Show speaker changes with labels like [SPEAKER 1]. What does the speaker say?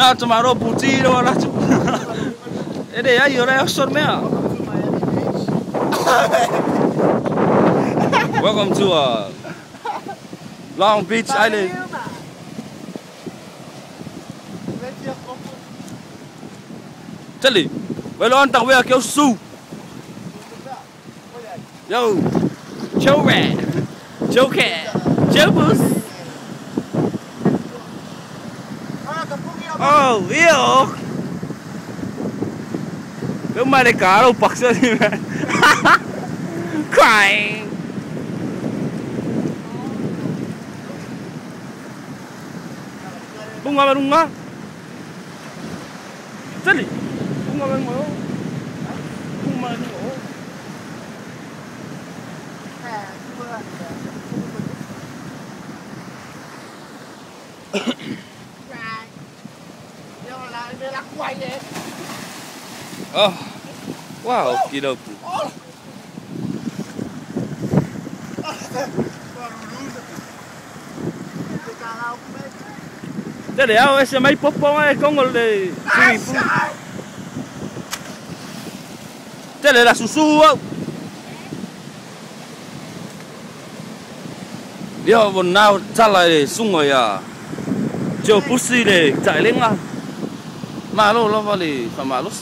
[SPEAKER 1] Na tomaro puti lo la tu. Ere ai ora oso mea. Welcome to Long Beach Island. Tali, well on tak wea keu su. Yo, Joe Rat, Joe Cat, Joe Bus. Oh, yo. Cái mai này cá đâu bạc ra gì mà. Crying. Bunga ba bunga? Tali. Bunga ba mo? Bunga mo. Oh, wow, get up. Thế để ao sẽ mấy pop pop ấy con ngồi để swimming pool. Thế để là su su không? Điều bọn nào trả lại để sung rồi à? Chiều bút xì để chạy lên à? Mà lô lo vào để mà lúc.